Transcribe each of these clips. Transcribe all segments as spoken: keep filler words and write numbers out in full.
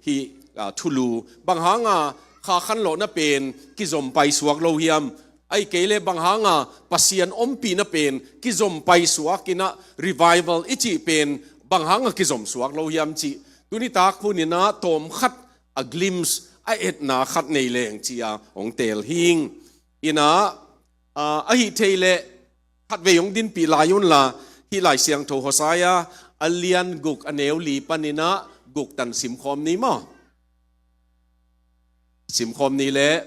hih, ah, thulu. Bang hanga kha khanlawhna pen kizom paisuak lo hiam? Ahih kei leh bang hanga Pasian ompihna pen kizom paisuak in ah revival i cih pen bang hanga kizom suak lo hiam cih tuni tak hun in ah tawm khat a glimpse, a etna khat nei leng ci-a hong teel hing. In ah, ah, ahih theih leh khatvei hong dinpih lai unla, hih Lai Siangtho Hosea a lian guk a neu li panin ah guk tan simkhawm ni maw? Simkhawm ni leh,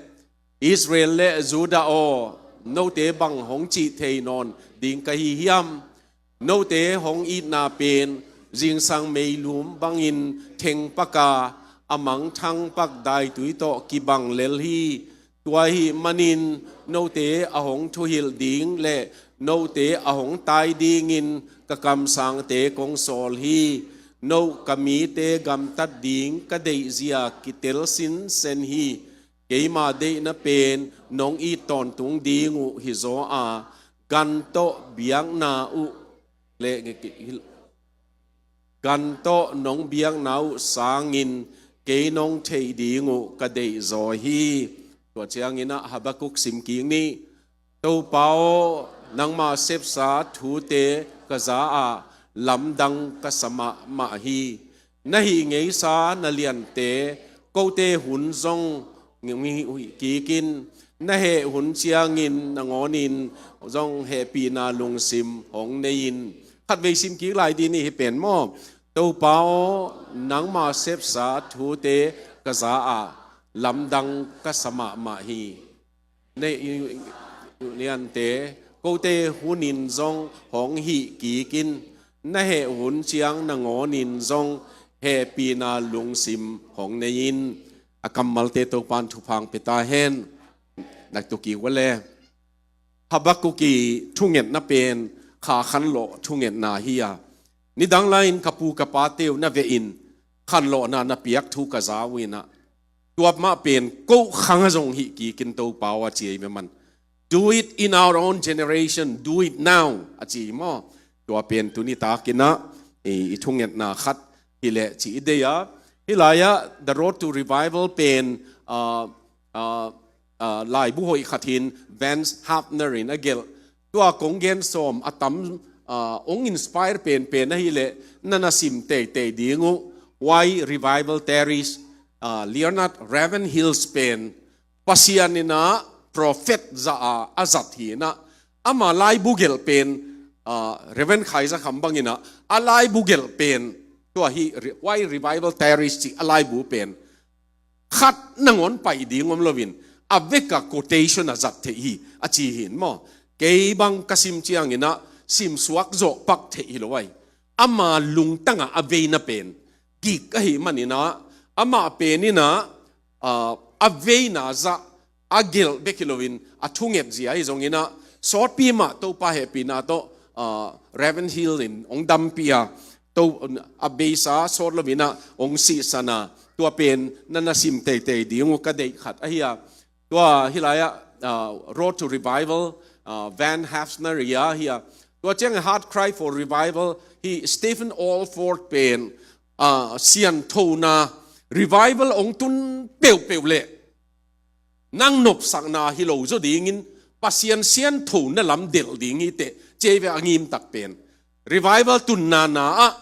Israel le Judah aw, note bang hong cih thei nawn ding ka hi hiam? Note hong itna pen zingsang meilum bangin thengpak a, a mangthangpak daitui tawh kibang lel hi. Tua ahih manin note a hong thuhilh ding le note a hong tai dingin ka kamsangte kong sawl hi. No ka mite gamtat ding ka deihzia kitel sinsen hi. Keima deihna pen nong it tawntung ding uh hizaw a, gan tawh biakna uh le gan tawh nong biakna uh sangin kei nong theih ding uh ka deihzaw hi. Tua ciangin ah Habakuk sim kik ni. Topa aw, nangma sepsa thute ka za a, lamdang ka sa mahmah hi. Na hih ngeisa na liante kote hun zong hih kikin, na heh hun ciangin nangawnin zong hehpihna lungsim hong nei in. Khatvei sim kik lai dih ni hih pen maw? Topa aw, nangma sepsa thute ka za a, lamdang ka sa mahmah hi. Na hih niante kote hunin zong hong hih kikin, na heh hun ciang nangawnin zong hehpihna lungsim hong nei in. A kammalte Topan thupha hong pia ta hen. Naktuk kik uh le. Habakuk i thungetna pen kha khanlawh thungetna hi a, nidang lai-in ka pu ka pate uh na vehin khanlawhna na piak thu ka za uh in ah, tua mah pen ko khang a zong hih kikin Topa aw a ci hi ve man. Do it in our own generation, do it now, a ci hi maw? Tua pen tuni takin ah i, i thungetna khat hi leh ci i deih a. Hih lai-ah The Road to Revival pen, ah, ah, ah, laibu hoih khat hin Vance Havner in a gelh. Tua kong gen sawm a tam, ah, hong inspire penpen ahih leh na na sim teitei ding uh. Why Revival Tarries, ah, Leonard Ravenhill pen Pasian in ah prophet za a, a zat hi in ah, ama laibu gelh pen, ah, Reverend Khai Za Kham bangin ah a laibu gelh pen, tua hi Re-, Why Revival Tarries ci a laibu pen khat nangawn paih ding om loin a veka quotation a zat theih hi a ci hi in maw? Kei bang ka sim ciangin ah simsuak zawh pak theih hi lo ai. Ama lungtangah a veina pen gik ahih manin ah, amah pen in ah, ah, a veina zah a gelh bek hi loin a thunget zia hi zongin ah, sawtpi mah Topa hehpihna tawh, ah, Ravenhill in hong dampih a, to, a beisa sawt loin ah hong sihsan a, tua pen na na sim teitei ding uh ka deih khat ahi a. Tua hih lai-ah, ah, Road to Revival, ah, Van Havner i a hi a. Tua ciang a Heart Cry for Revival hi Stephen Orford pen, ah, sianthona revival hong tun peuhpeuh leh nang nopsakna hi lo zaw dingin Pasian sianthona lam delh ding hi teh, ci hi ve a ngimtak pen. Revival tunna na ah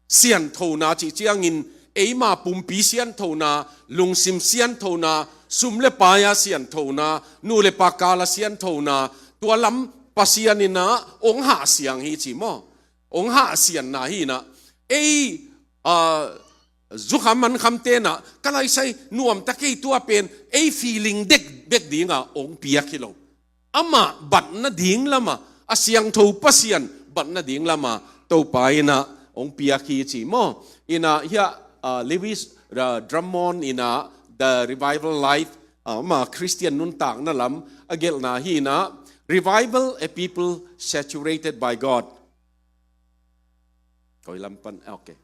sianthona cih ciangin eima pumpi sianthona, lungsim sianthona, sum le pai-a sianthona, nu le pa kala sianthona, tua lam Pasian in ah hong hahsiang hi ci maw? Hong hahsianna hi in ah, ei, ah, zukham mankhamte in ah ka laisai nuamta kei, tua pen ei feeling dek bek dinga hong piak hi lo. Amah batna ding lama, a siangtho Pasian batna ding lama Topa in ah hong piak hi ci maw? In ah hiah, ah, Lewis, ah, Drummond in ah The Revival Life, ah, ama Christian nuntakna lam a gelhna hi in ah, Revival, a people saturated by God. Koi lam pan, ah, okay.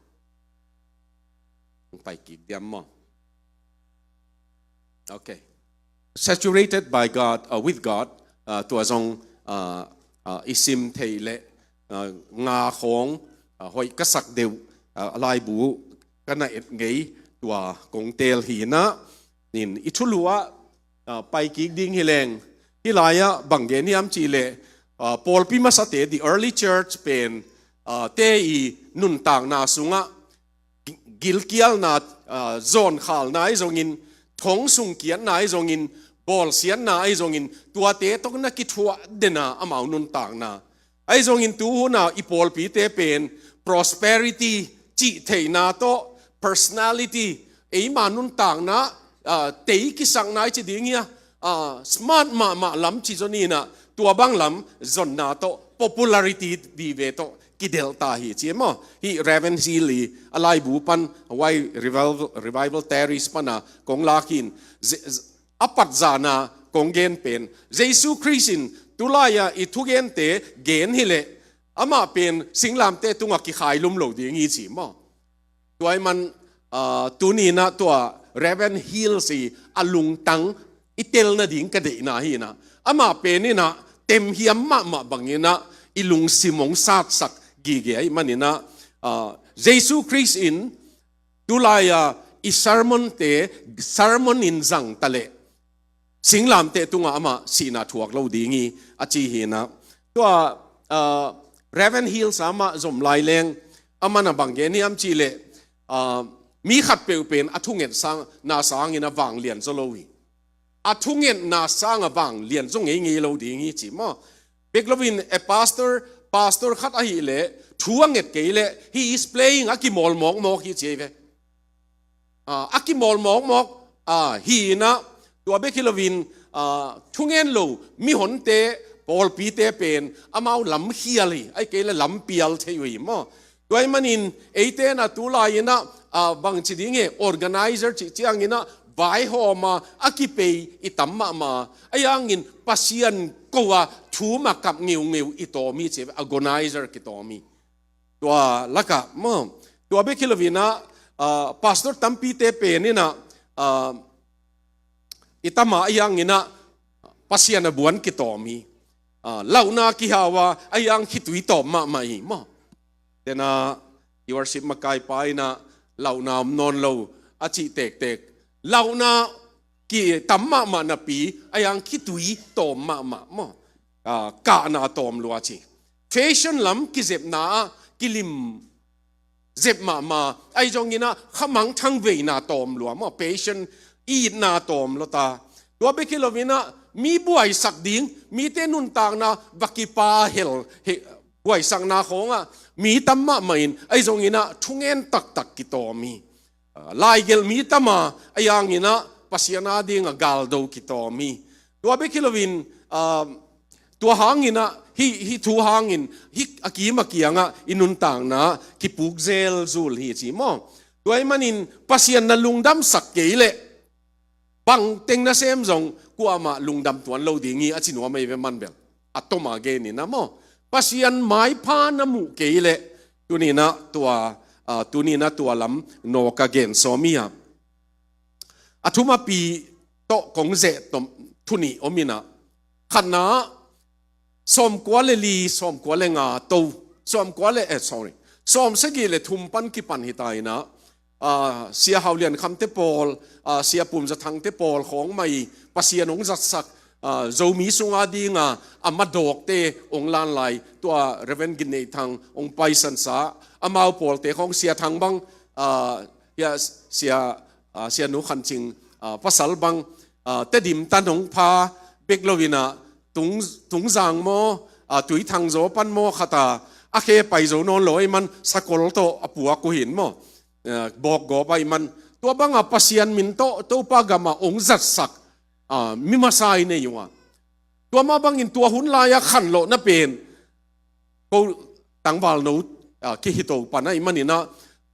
Hong pai kik diam maw? Okay. Saturated by God, uh, with God, uh, tua zong, uh, uh, i sim thei leh, uh, nga khawng, uh, hoih ka sak deuh, uh, laibu ka na et ngei, tua kong teel hi inah, in i thulu ah, ah, pai kik ding hi leng, hih lai-ah bang gen hiam cih leh, ah, pawlpi masate, the early church pen, ah, te i nuntakna sungah gilkialna, ah, zawnkhalna ahi zongin, thong sungkiatna ahi zongin, bawlsiatna ahi zongin, tuate tawh na kithuah den a, amau nuntakna. Ahi zongin tu hun a i pawlpite pen prosperity cih theihna tawh, personality, eima nuntakna, ah, tei kisakna i ci ding hi a, ah, smart mahmah lam ci zong hi inah, tua bang lam zonna tawh, popularity vive tawh kidelh ta hi ci maw. Hih Reverend Hill i a laibu pan, Hawaii Revival, Revival Terrace pan a kong lak hi in, ze-, z-, a patzahna kong gen pen, Jesu Khrist in tulai-a i thugente gen hi leh, amah pen singlamteh tungah kikhailum lo ding hi ci maw. Tua ahih man, ah, tuni inah tua Reverend Hill i a lungtang i tel nading ka deihna hi inah, amah pen inah temhiam mahmah bang inah i lungsim hong satsak gige ahih man inah, ah, Jesu Khrist in tulai-a i sermonte, sermon in zang ta leh, singlamteh tungah amah sihna thuak lo ding hi, a ci hi inah. Tua, ah, Reverend Hill sa amah zom lai leng, amah na bang gen hiam cih leh, ah, mi khat peuh pen a thungetna sang, na sangin a vanglian zaw lo hi. A thungetna sang a vanglian zaw ngeingei lo ding hi ci maw. Bek loin a pastor, pastor khat ahih leh, thu a nget kei leh, he is playing, a kimawl mawkmawk hi ci hi ve. Ah, a kimawl mawkmawk, ah, hi inah, tua bek hi loin, ah, thungen lo mihonte, pawlpite pen amau lamkhial hi, ahih kei leh lampial thei uh hi maw. Tua ahih manin eite inah tulai inah, ah, bang ci ding hi, organizer cih ciang inah, vaihawm a, a kipei i tam mahmah, ahi hangin Pasian ko a, thu ma kap ngeungeu i tawm hi ci, agonizer kitom hi. Tua lakah maw, tua bek hi lo inah, ah, pastor tampite pen inah, ah, i tam a, ahi hang inah Pasian a buan kitom hi. Ah, lauhna kihau a, ahi hang khitui tawm mahmah hi maw. Tena i worship makaipa inah lauhna om nawn lo a cih tektek. Lauhna kitam mahmah napi, ahi hang khitui tawm mahmah maw. Ah, kahna tawm lua ci. Fashion lam kizepna ah kilim zep mahmah, ahi zong inah khamangthang veina tawm lua maw, passion, itna tawm lua ta. Tua bek hi lo inah mi buaisak ding, mite nuntakna va kipa hel, he, buaisakna khawngah mi tam mahmah in, ahi zong inah thungen taktak kitom hi. Ah, laigelh mi tam a, ahi hang inah Pasian a ding a galdo kitom hi. Tua bek hi loin, ah, tua hang inah, hih, hih thu hangin, hih a kim a kiangah i nuntakna kipuk zelzul hi ci maw. Tua ahih manin Pasian na lungdamsak kei leh, bangteng nasem zong kuamah lungdam tuan lo ding hi, a ci nuam ahi ve, man bel. A tom a gen inah maw. Pasian maipha na muh kei leh, tuni inah tua, ah, tuni inah tua lam nawk a gen sawm hi a. A thumapi tawh kong zeh tom thu nih om inah. Khatna, sawmkua le li, sawmkua le nga to, sawmkua le, eh, sorry, sawmsagih le thum pan kipan hi ta inah, ah, Sia Hau Lian Kham te pawl, ah, Sia Pum Za Thang te pawl khawng mah i Pasian hong zatsak, ah, Zomi sung a ding a, a madawkte hong lan lai, tua Reverend Gin Nei Thang hong paisansa, amau pawlte khawng, Sia Thang bang, ah, hia Sia, ah, Sia Nu Khan Cing, ah, pasal bang, ah, Tedim tan hong pha bek lo inah, Tung, Tungzang maw, ah, Tui Thang Zaw pan maw khat a, a khe pai zo nawn lo ahih man sakol tawh a puak uh hi in maw. Ah, bawkgawp ahih man. Tua bang a Pasian min tawh Topa gam a hong zatsak, ah, mi masa i nei uh a. Tua mah bangin tua hun lai-a khanlawhna pen, ko tangvalno, ah, kihito pan ahih man inah,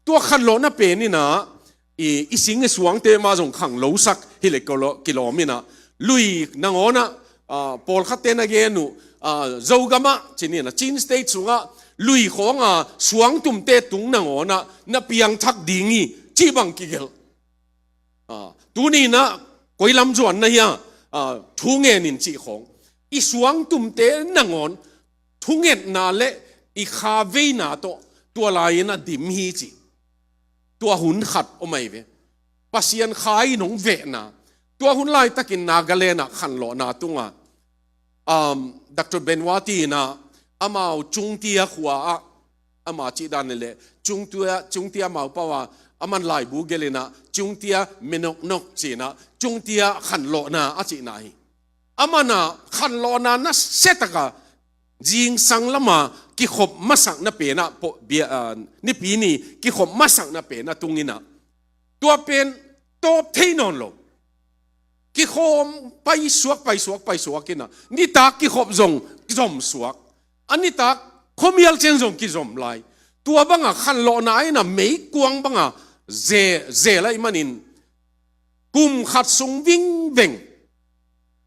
tua khanlawhna pen inah, i, i sing i suangte mah zong khanglosak hi leh kilo-, kilawm inah, lui nangawn ah, ah, pawlkhatte na gen uh, ah, Zogamah ci ni inah, Chin State sungah lui khawng a suangtumte tung nangawn ah na piangthak ding hi, cih bang kigelh. Ah, tuni inah koi lam zuan na hia, ah, thu ngen in cih khawng. I suangtumte nangawn thungetna le i kha veina tawh tua lai inah dim hi ci. Tua hun khat om ahi ve. Pasian kha in hong vehna. Tua hun laitakin Nagaland ah khanlawhna tunga, um, Doctor Benwati in ah amau Chungtia khua ah ama cih dan leh Chungtia, Chungtia Maupawa aman laibu gelh in ah Chungtia Menoknok ci-in ah Chungtia khanlawhna a cihna hi. Aman ah khanlawhna nasia taka zingsang lama kikhop masakna pen ah po-, bia, ah, Nipi ni kikhop masakna pen ah tung in ah tua pen tawp thei nawn lo. Kikhawm paisuak, paisuak, paisuak in ah nitak kikhop zong kizom suak. A nitak khuamial ciang zong kizom lai. Tua banga khanlawhna in ah meikuang banga ze-, zel ahih manin kum khat sung vingveng.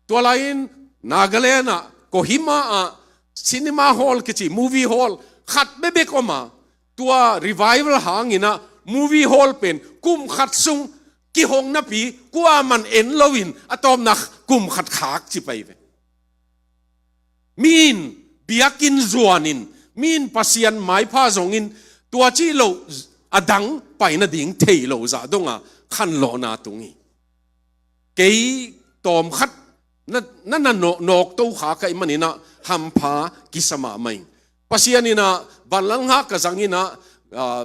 Tua lai-in Nagaland ah, Kohima ah, cinema hall kici, movie hall khat bekbek om a, tua revival hangin ah movie hall pen kum khat sung kihong napi kuaman en loin a tawpna kum khat khak ci pai ve. Mi in biakinn zuanin, mi in Pasian maipha zongin, tua cih loh a dang pai nading thei lo zah donga khanlawhna tung hi. Kei tawmkhat na, na, na nawk, nawkto kha ka hih manin ah hampha kisa mahmah ing. Pasian in ah vanlalngak ka zang in ah, ah,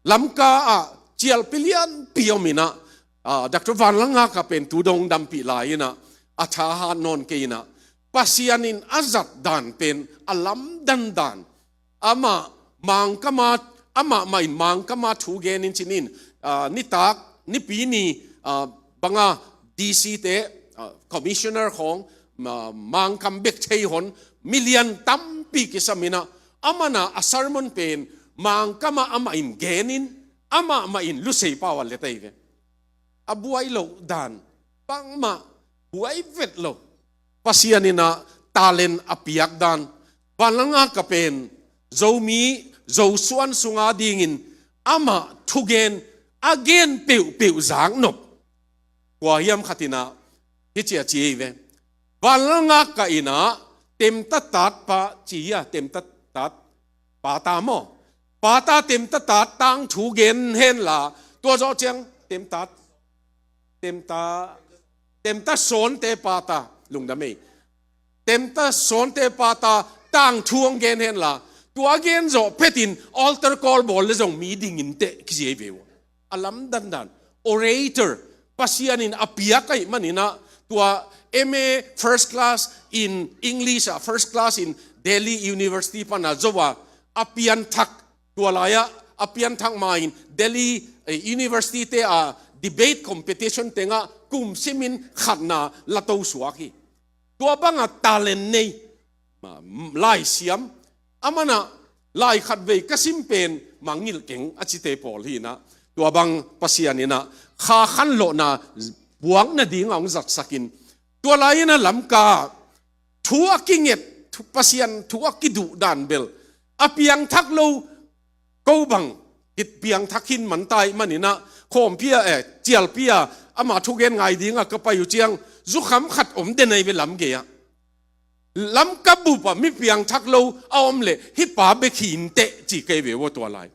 Lamka ah cialpi lianpi om in ah, ah, Doctor Vanlalngak a pen tu dong dampih lai in ah, a thahat nawn kei in ah, Pasian in a zat dan pen a lamdang dan. Amah Mangkam ah, amah mah in Mangkam ah thu gen in ci-in, ah, nitak, Nipi ni, ah, banga D C te, ah, commissioner khawng, ah, Mangkam bek thei hon, milian tampi kisam in ah, aman ah a sermon pen Mangkam ah amah in gen in, amah mah in Lusei pau ah let ahi ve. A buai loh dan, bangmah buai vet lo. Pasian in ah talent a piak dan, Vanlalngak a pen Zomi, Zosuan sunga dingin amah thugen a gen peuhpeuh zaknop. Kua hiam khat in ah hih ci a ci hi ve. Vanlalngak ka in ah Temta Tat pa ci hi a, Temta Tat, Pata maw? Pata Temta Tat tangthu gen hen la, tua zawh ciang Temta, Temta, Temta Sawnte Pata, lungdam ei. Temta Sawnte Pata tangthu hong gen hen la, tua gen zawh phetin altar call bawl leh zong mi ding inteh kici hi ve uh. A lamdang dan. Orator. Pasian in a piak ahih manin ah tua M A first class in English ah, first class in Delhi University pan a zo a, a pianthak, tua lai-ah a pianthak ma-in Delhi, eh, University te a debate competition tengah kum simin khatna la to suak hi. Tua banga talent nei, ma, laisiam, aman ah lai khatvei ka sim pen mangngilh keng a cite pawl hi in ah, tua bang Pasian in ah kha khanlawhna buak nading a hong zatsak in, tua lai in ah Lamka thu a kinget, thu, Pasian thu a kiduh dan bel a piangthak lo, ko bang, kit piangthak hi man ta ahih manin ah, khawmpi ah, eh, cialpi ah, ama thugen ngai dingah ka pai uh ciang, zukham khat om den ahi ve lamgei ah. Lamka bup ah mi piangthak lo a om leh, hih pa bek hi inteh ci kei ve uh tua lai.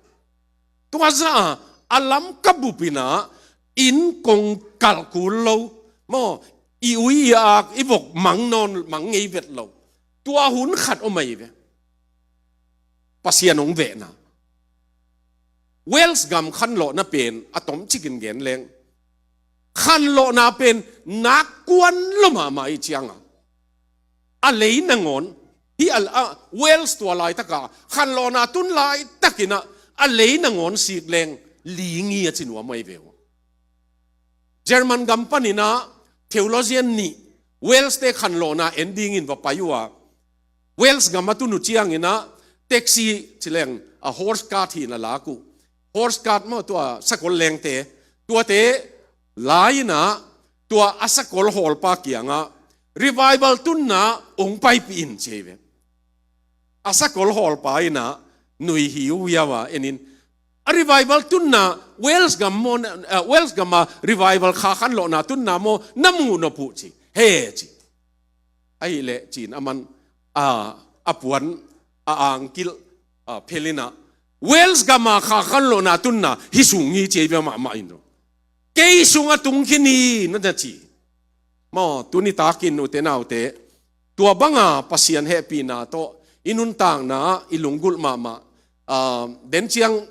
Tua zah a, a Lamka bup in ah, inn kong kalh kul lo, maw, i ui i ak, i vok mang nawn, mang ngei vet lo. Tua hun khat om ahi ve. Pasian hong vehna. Wales gam khanlawhna pen a tomcik in gen leng, khanlawhna pen nak kuan lo mahmah ahih ciangah, a lei nangawn, hih a, a, Wales tua laitaka khanlawhna tun laitakin ah, a lei nangawn sik leng, ling hi a ci nuam ahi ve uh. German gam panin ah theologian nih Wales te khanlawhna en dingin va pai uh a, Wales gam a tun uh ciangin ah taxi ci leng, a, horse cart hi in a lak uh. Horse cart maw, tua sakol lengte, tuate la in ah, tua a sakol hawlpa kiangah, revival tunna hong paipih in ci hi ve. A sakol hawlpa in ah nui hiuhiau a en in, a revival tunna, Wales gam maw, eh, Wales gam a revival kha khanlawhna tunna maw na muh nop uh ci. He ci. Ahih leh ci-in aman, a, a puan a angkilh, a, phel in ah, Wales gam a kha khanlawhna tunna hih sung hi ci hi ve mahmah in uh. kei sungah tung khin hi na na ci. Maw, tuni takin ute naute, tua banga Pasian hehpihna tawh i nuntakna ah i lunggulh mahmah, ah, den ciang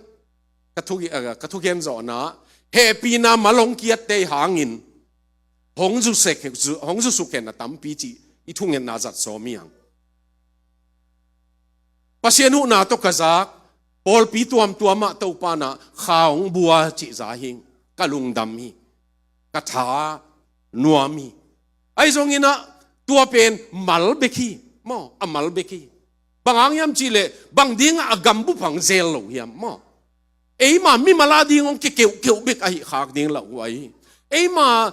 ka thu, ah, ka thugen zawhna ah hehpihna malong kiatte hangin hong zusuk hen a tampi cih i thungetna zat sawm hi hang. Pasian huhna tawh ka zak pawlpi tuamtuam ah Topa in ah kha hong bua cih za hi ing. Ka lungdam hi. Ka tha nuam hi. Ahi zongin ah tua pen mal bek hi. Maw, a mal bek hi. Bang hang hiam cih leh bang dingah a gambup hang zel lo hiam maw? Eima mimal a ding hong kikeuhkeuh bek ahih khak ding lauhuai hi. Eima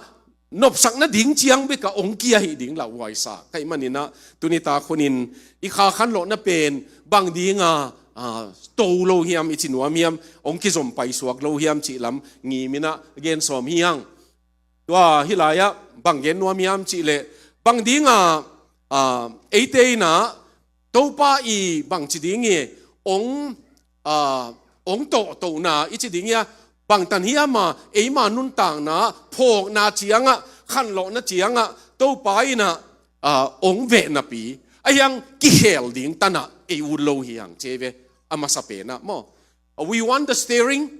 nopsak nading ciang bekah hong kia hi ding lauhuaisa ka hih manin ah tuni tak hunin i kha khanlawhna pen bang dingah, ah, to lo hiam, i ci nuam hiam, hong kizom paisuak lo hiam cih lam ngim in ah gen sawm hi hang. Tua hih lai-ah bang gen nuam hiam cih leh bang dingah, ah, eite in ah Topa i bangci ding hi hong, ah, hong tawhtohna i ci ding hi a, bangtan hiam a eima nuntakna phawkna ciangah, khanlawhna ciangah Topa in ah, ah, hong veh napi a hiang kikhel ding tan ah ei ut lo hi hang ci hi ve. A masa pen ah maw, we want the steering.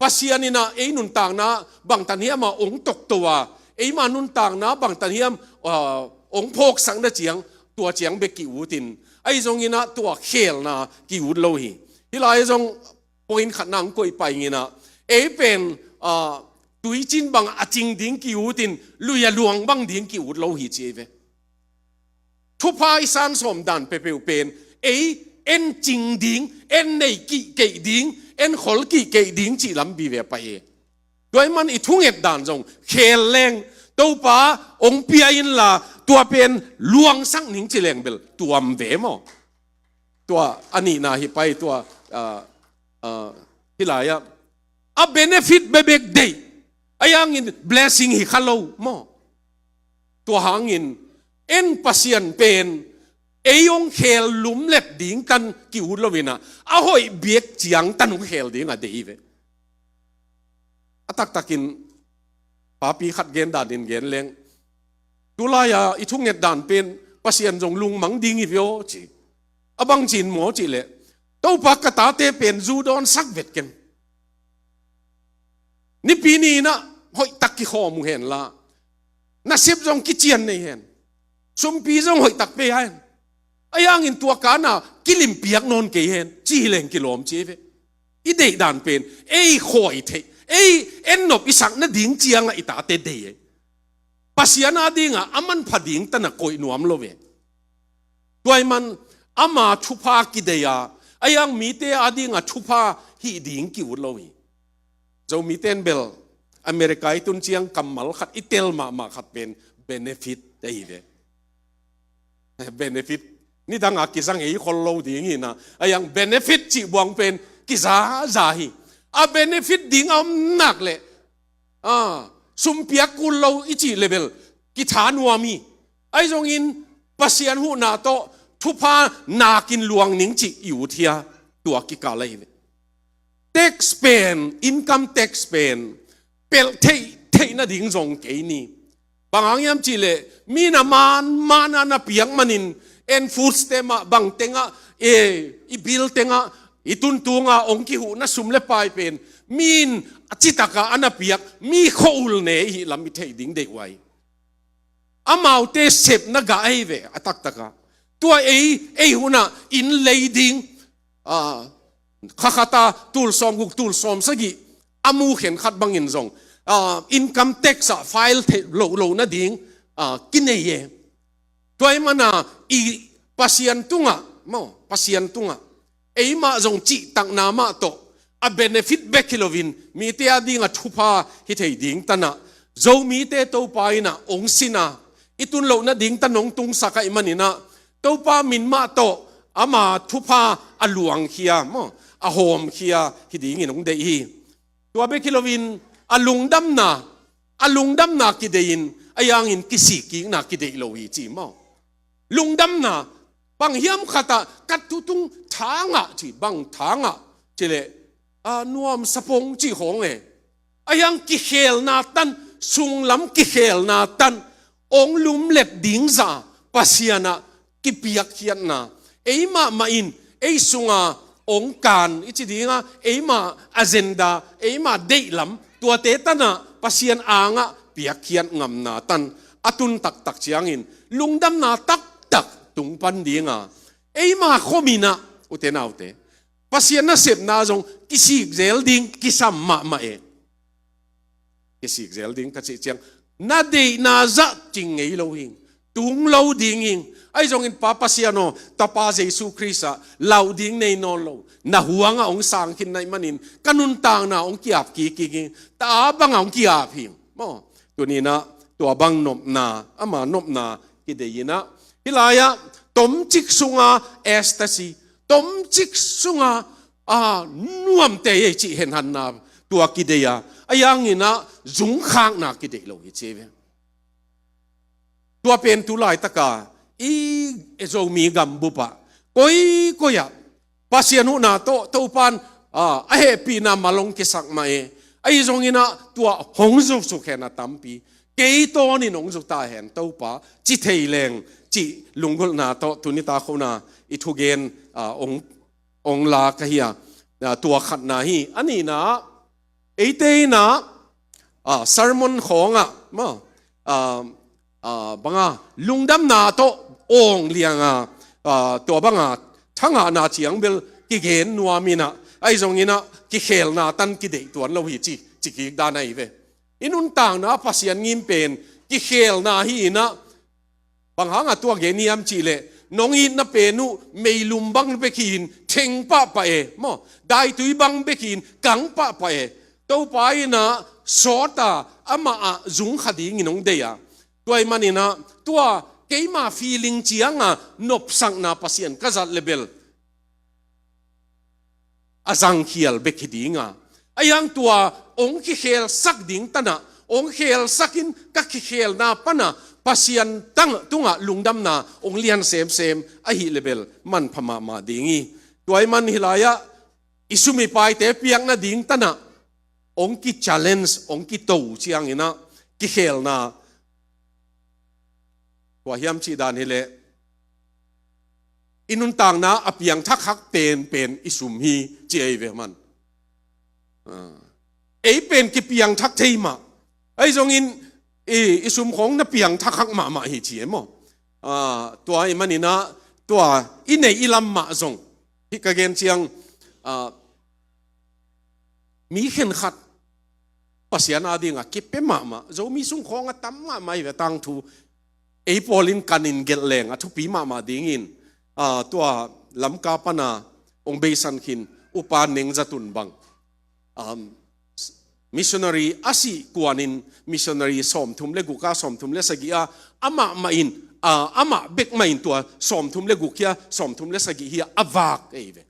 Pasian in ah ei nuntakna bangtan hiam a hong tokto a, eima nuntakna bangtan hiam, ah, hong phawksakna ciang, tua ciang bek ki-utin, ahi zongin ah tua khelna ki-ut lo hi. Hih lai zong point khatna hong koih pai ing in ah, ei pen, ah, tuicin bang a cing ding ki-utin, lui a luang bang ding ki-ut lo hi ci hi ve. Thupha i san sawm dan peuhpeuh pen ei en cing ding, en nei kihkeih ding, en khol kihkeih ding cih lam vive pai hi. Tua ahih man i thunget dan zong khel leng, Topa hong pia inla tua pen luangsak ning ci leng bel tuam ve maw? Tua a nihna hi pai, tua, ah, ah, hih lai-ah a benefit bekbek deih, ahi hangin blessing hi kha lo maw? Tua hangin en Pasian pen ei hong khel lumlet ding tan ki-ut lo in ah, a hoih biak ciang tan hong khel ding a deih hi ve. A taktakin papi khat gen danin gen leng, tulai-a i thunget dan pen Pasian zong lungmang ding hi ve aw ci. A bangci in maw cih leh, Topa, ka tate pen zu dawnsak vet ken. Nipi ni in ah hoihtak kikhawm uh hen la, nasep zong kician nei hen, sumpi zong hoihtak pei hen, ahi hangin tua kana kilimpiak nawn kei hen ci hi leng kilawm ci hi ve. I deih dan pen ei khawi theih, ei en nop i sak nading ciangah i tate deih hi. Pasian adingah a manpha ding tan ah koih nuam lo ve. Tua ahih man ama thupha kideih a, ahi hang mite adingah thupha hih ding ki-ut lo hi. Zomite in bel America i tun ciang kammal khat i tel mahmah khat pen benefit ahi ve. Benefit nidang a kizang ei khol lo ding hi in ah, ahi hang benefit cih buang pen kizaza hi. A benefit ding a om nak leh, ah, sumpiak kul lo i cih leh bel kitha nuam hi. Ahi zongin Pasian huhna tawh thupha nakin luang ning cih i ut hi a, tua kikal ahi ve. Tax pen, income tax pen pelh theih theih nading zong kei ni. Bang hang hiam cih leh mi in a man man a na piak manin, en food stamp ah, bang tengah, e, i bill tengah, i tuntung a hong kihuhna sum le pai pen mi in a citak a a na piak, mi khua-ul ne i hih lam i theih ding deih uh hi. Amaute sepna gah ahi ve a taktak a. Tua ei, ei hun ah inn lei ding, ah, kha khat a tul sawmguk, tul sawmsagih a mu khenkhat bangin zong, ah, income tax ah file theih loh loh nading, ah, kinei e. Tua ahih man a i Pasian tungah, maw, Pasian tungah eimah zong cihtakna mah tawh a benefit bek hi loin mite adingah thupha hi thei ding tan ah Zomite Topa in ah hong sin a, i tun loh nading tan hong tungsak ahih manin ah Topa min mah tawh ama thupha a luangkhia, maw, a hawmkhia hi dingin hong deih hi. Tua bek hi loin a lungdamna, a lungdamna kideih in, ahi hangin kisikkikna kideih lo hi ci maw. Lungdamna, bang hiam khat ah ka tutung thangah ci, bang thangah cih leh, a, nuamsa pong cih khawng e. Ahi hang kikhelna tan, sunglam kikhelna tan, ong lumlet ding zah Pasian ah kipiakkhiatna. Ei mahmah in, ei sunga ong kan, i ci dinga, eimah agenda, eimah deihlam, tuate tan ah Pasian angah piakkhiat ngamna tan a tun taktak ciangin, lungdamna taktak tung pan dinga, eimah khomin ah, ute naute, Pasian nasepna zong kisik zel ding kisam mahmah e. Kisik zel ding ka cih ciang, na deihna zah cing ngei lo hing, tung lo ding hing. Ahi zongin Pa Pasian aw, Tapa Jesu Khrist ah lau ding nei nawn lo, na huangah ong sang khin na hih manin ka nuntakna ong ki-ap kik hing, ta bangah ong ki-ap hing. Maw, tuni-in ah tua bang nopna, ama nopna kidei in ah, hih lai-ah tomcik sunga ecstasy, tomcik sunga, a, nuamte ei cih henhanna tua kidei a, ahi hangin ah zungkhakna kidei lo hi ci ve. Tua pen tu laitaka i Zomi gambup ah koikoi ah Pasian huhna tawh Topa'n, a, a hehpihna mal ong kisak mah e. Ahi zongin ah tua hong zuk suk hen a tampi, kei tawnin hong zuk ta hen Topa, ci thei leng cih lunggulhna tawh tuni tak khona i thugen, a, ong, ong la ka hi a, a, tua khatna hi. A nihna, eite in ah, a, sermon khawngah, maw, a, a, banga lungdamna tawh awng lianga, a, tua banga thangahna ciang bel kigen nuam in ah, ahi zongin ah kikhelna tan kideih tuan lo hi ci, ci kik dan ahi ve. I nuntakna Pasian ngim pen kikhelna hi in ah, bang hangah tua gen hiam cih leh, nong itna pen uh meilum bang bek hi in theng pahpah e, maw, daitui bang bek hi in kang pahpah e. Topa in ah sawt a, amah ah zungkha dingin hong deih a, tua ahih manin ah tua keima feeling cianga nopsakna Pasian ka zat leh bel a zangkhial bek hi ding a, ahi hang tua ong kikhelsak ding tan ah, ong khelsak in ka kikhelna pan ah Pasian tang tungah lungdamna ong lian semsem ahih leh bel manpha mahmah ding hi. Tua ahih man hih lai-ah i sum i paite piakna ding tan ah ong ki-challenge, ong kito ciangin ah kikhelna, tua hiam cih dan hi leh, i nuntakna a piangthak hak penpen i sum hi ci ei ve man. A, ei pen kipiangthak thei mah. Ahi zongin i, i sum khawng na piangthak hak mahmah hi ci ei maw. A, tua ahih manin ah tua i neih i lam mah zong, hih ka gen ciang, a, mi khenkhat Pasian a dingah kipia mahmah, Zomi sung khawng a tam mahmah hi ve, tangthu ei pawlin kanin gelh leng a thupi mahmah dingin, a, tua Lamka pana ong beisan khin Upa Neng Za Tun bang, um, missionary a sih kuanin missionary sawmthum le guk a, sawmthum le sagih a, amah mah in, a, amah bek mah in tua sawmthum le guk hi a, sawmthum le sagih hi a, a vak ei ve.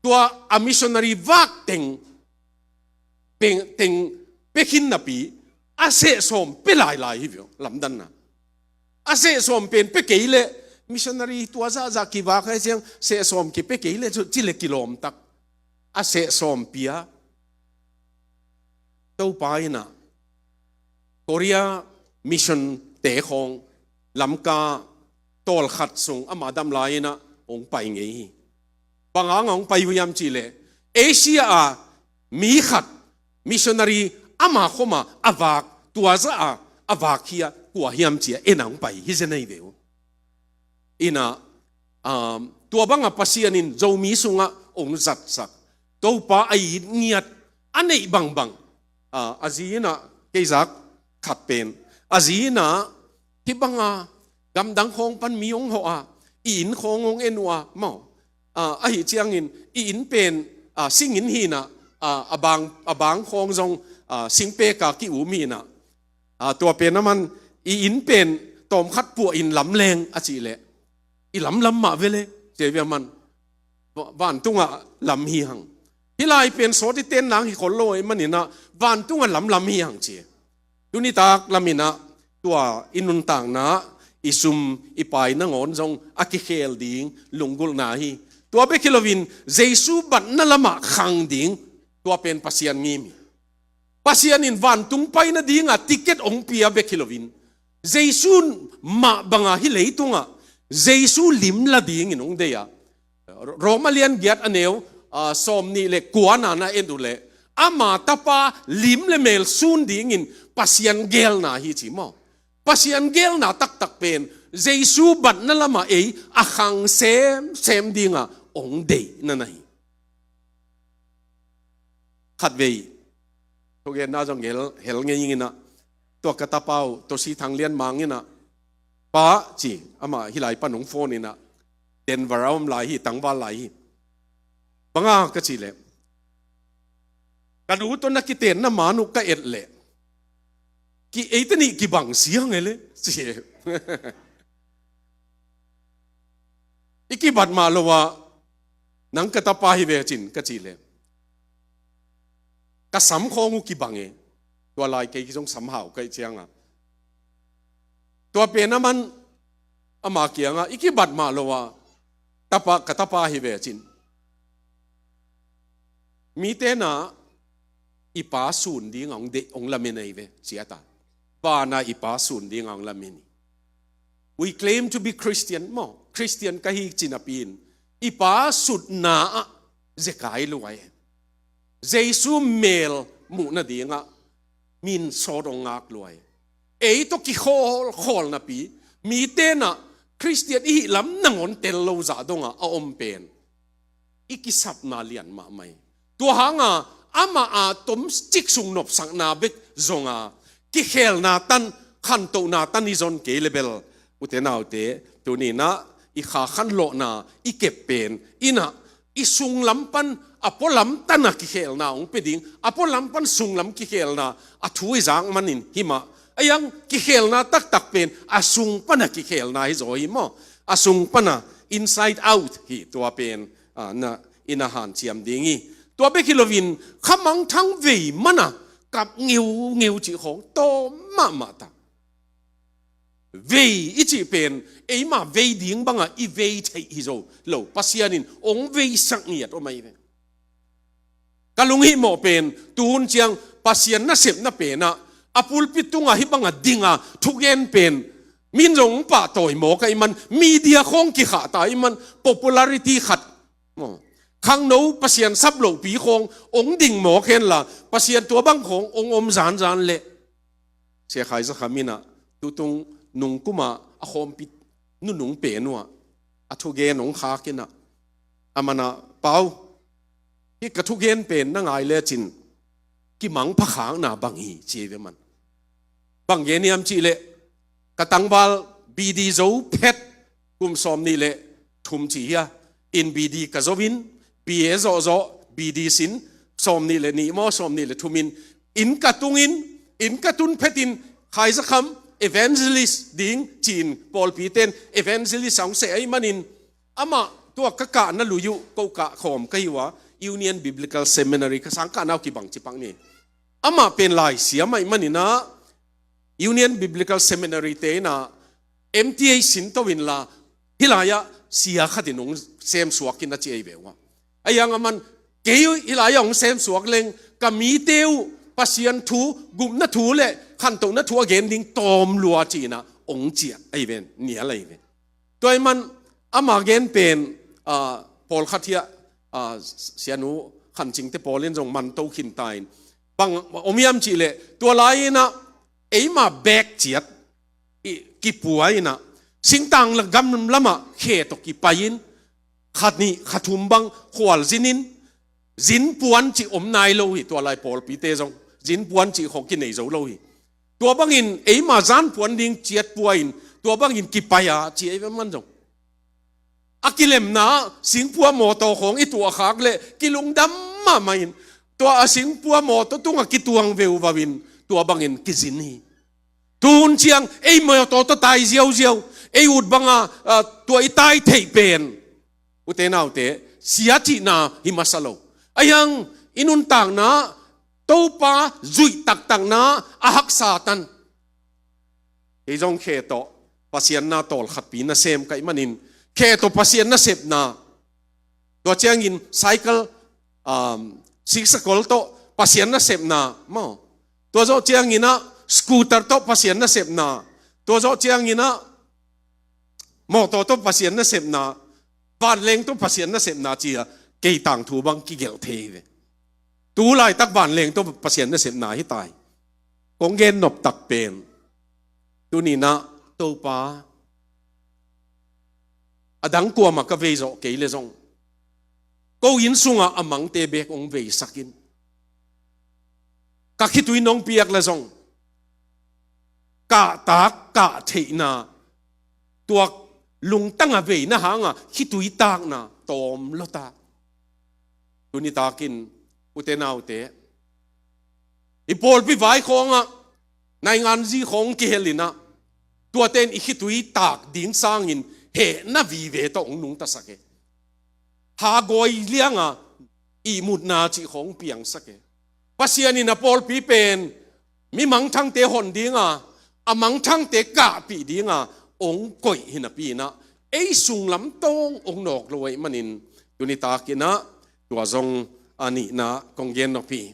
Tua a missionary vak teng, peng, teng pia khin napi, a seh sawm pia lailai hi ve, lamdanna. A seh sawm pen pia kei leh, missionary tua zahzah kivak hi ciang, seh sawm kipia kei leh, ci leh kilawm tak. A seh sawm pia. Topa in ah Korea mission te khawng Lamka tawlkhat sung amah dam lai-in ah hong pai ngei hi. Bang hangah hong pai uh hiam cih leh, Asia a mi khat missionary ama khawma a vak, tua zah a a vak hi a, kua hiam ci a en a hong pai hi zen ahi ve uh. In ah, um, tua bangah Pasian in Zomi sungah hong zatsak, Topa a it ngiat a neih bangbang, ah, a zi in ah kei zak khat pen, a zi in ah hih banga gamdang khawng pan mi hong hawh a, i inn khawng hong en uh a, maw, ah, ahih ciangin i inn pen, ah, sing inn hi in ah, ah, a bang, a bang khawng zong, ah, singpek a ki-um hi in ah, a, tua pen a man, i inn pen tawmkhat puah in lam leng a cih leh, i lamlam mah ve le, ci ve a man. Va-, vantungah lam hi hang. Hih lai pen sawt i ten nang hi khol lo ahih manin ah, vantungah lamlam hi hang ci. Tuni tak lamin ah, tua i nuntakna, i sum, i pai nangawn zong a kikhel ding lunggulhna hi. Tua bek hi loin, Jesu batna lamah khang ding Tua pen Pasian ngim hi. Pasian in vantung pai nadinga ticket hong pia bek hi loin, Jesu mah banga hih leitungah Jesu lim la dingin hong deih a. Roma lian giat a neu, ah, sawm nih le kuana na en uh leh, ama tapa lim le mel sun dingin Pasian geelna hi ci maw. Pasian geelna taktak pen Jesu batna lamah ei a khang semsem dinga hong deihna na hi. Khatvei thugenna zong hel, hel ngei inah, tua ka tapa uh, Tosi Thang Lian Mang inah, pa ci, amah hih lai pan hong phone inah, Denver a om lai hi, tangval lai hi. Banga ka cih leh, ka nu tawh na kitenna man uh ka et leh, ki, eite nih kibang siang e le ci. I kibat mah lo ah, nang ka tapa hi ve cin ka cih leh, ka sam khawng uh kibang e. Tua lai kei ki zong sam hau ka hih ciangah, tua pen a man ama kiangah, i kibat mah lo ah, tapa, ka tapa hi ve cin, mite na i pa sun ding hong deih, hong lamen ahi ve, ci a ta. Vana i pa sun ding hong lamen hi. We claim to be Christian maw, Christian ka hi ci napi in, i pa sutna ah zekai lua hi. Jesu mel muh nadingah min sawt hong ngak lua hi. Ei tawh kikhawlkhawl napi, mite na Khristian i hih lam nangawn tel lo zah dongah a om pen i kisapna lian mahmah hi. Tua hanga amah a tomcik sung nopsakna bek zonga kikhelna tan, khantohna tan i zon kei le bel, ute naute, tuninah i kha khanlawhna i kep pen inah i sunglam pan a pualam tana kikhelna hong pia ding, a pualam pan sunglam kikhelna a thu i zak manin himah, a iang kikhelna taktak pen a sung pana kikhelna hi zaw hi maw. A sung pana, inside out hi tua pen, a, na, i na hanciam ding hi. Tua bek hi loin khamangthang vei mana kap ngeungeu cih khawng tawm mahmah ta. Vei i cih pen eima vei ding bangah i vei theih hi zo lo, Pasian in hong veisak ngiat om ahi ve. Ka lunghihmawh pen tuhun ciang Pasian nasepna penah a pulpit tungah hih bangah dinga thugen pen min zong pahtawi mawk ahi man, media khawng kikhahta ahi man, popularity khat, khangno Pasian sap lohpi khawng hong ding mawk henla, Pasian tua bang khawng hong om zanzan leh. Sia Khai Za Kham inah tutung nungkumah a khawmpi nunung pen uhah a thugen hong khak inah, a manah, Pau, hih ka thugen pen na ngai lecin kimangpha khakna bang hi, ci hi ve man. Bang gen hiam cih leh, ka tangval B D zo phet kum sawm nih le thum ci hi a, in B D ka zo in, B A zawhzawh, B D sin, sawm nih le nih maw, sawm nih le thum in, inn ka tung in, inn ka tun phetin, Khai Za Kham evangelist ding ci-in pawlpite in evangelist a hong seh ahi manin, amah tua ka kahna lui uh, ko kah khawm ka hi uh a, Union Biblical Seminary, ka sangkahna uh kibang cipak ni. Amah pen laisiam ahi maninah, Union Biblical Seminary te inah M T A sin to inla, hih lai-ah sia khatin hong semsuak in a ci ahi ve uh a. A iang a man, kei uh hih lai-ah hong semsuak leng, ka mite uh Pasian thu, gupna thu le khantohna thu a gen ding tawm lua ci-inah hong ciah ahi ven, nial ahi ven. Tua ahih man ama gen pen, ah, pawlkhat hiah, ah, sianu khancingte pawl in zong man to khin ta in. Bang om hiam cih leh, tua lai-inah eima bek ciat i, kipua inah, singtang la gam lamah khe tawh kipai in, kha nih kha thum bang khualzin in, zin puan cih om nai lo hi, tua lai pawlpite zong zin puan cih khawng kinei zo lo hi. Tua bangin eima zan puan ding ciat pua in, tua bangin kipai a ci ei ve man zong. A kilemna singpua mawtaw khawng i tuahkhak leh kilungdam mahmah in, tua a singpua mawtaw tungah kituang veuvau in, tua bangin kizin hi. Tuhun ciang ei mawtaw tawh tai ziauziau, ei ut banga, ah, tua i tai theih pen, ute naute, sia cihna hi masa lo. A iang i nuntakna, Topa zuih taktakna a haksa tan. Kei zong khe tawh Pasian na tawlkhatpi nasem ka hih manin, khe tawh Pasian nasepna, tua ciangin cycle, um, Siksakol tawh Pasian nasepna maw, tua zawh cianginah scooter tawh Pasian nasepna, tua zawh cianginah mawtaw tawh Pasian nasepna, vanleng tawh Pasian nasepna ci-a kei tangthu bang kigelh thei ve. Tu laitak vanleng tawh Pasian nasepna hi tai. Kong gen noptak pen, tuninah Topa, a dang kuamah ka vei zawh kei le zong, ko inn sungah a mangte bek hong veisak in. Ka khitui nong piak le zong, kahtak kah theihna, tua lungtang a veina hangah khitui takna tawm lota. Tuni takin, ute naute, i pawlpi vai khawngah nainganzi khawng kihel inah, tuate in i khitui tak ding sangin hehna vive tawh hong nungtasak e. Hagawi lianga ihmutna cih khawng piangsak e. Pasian in a pawlpi pen mi mangthangte hon dinga, a mangthangte kahpih dinga hong koih hi napi inah, ei sunglam tawng hong nawk lo ahih manin, tuni takinah tua zong a nihna kong gen nop hi.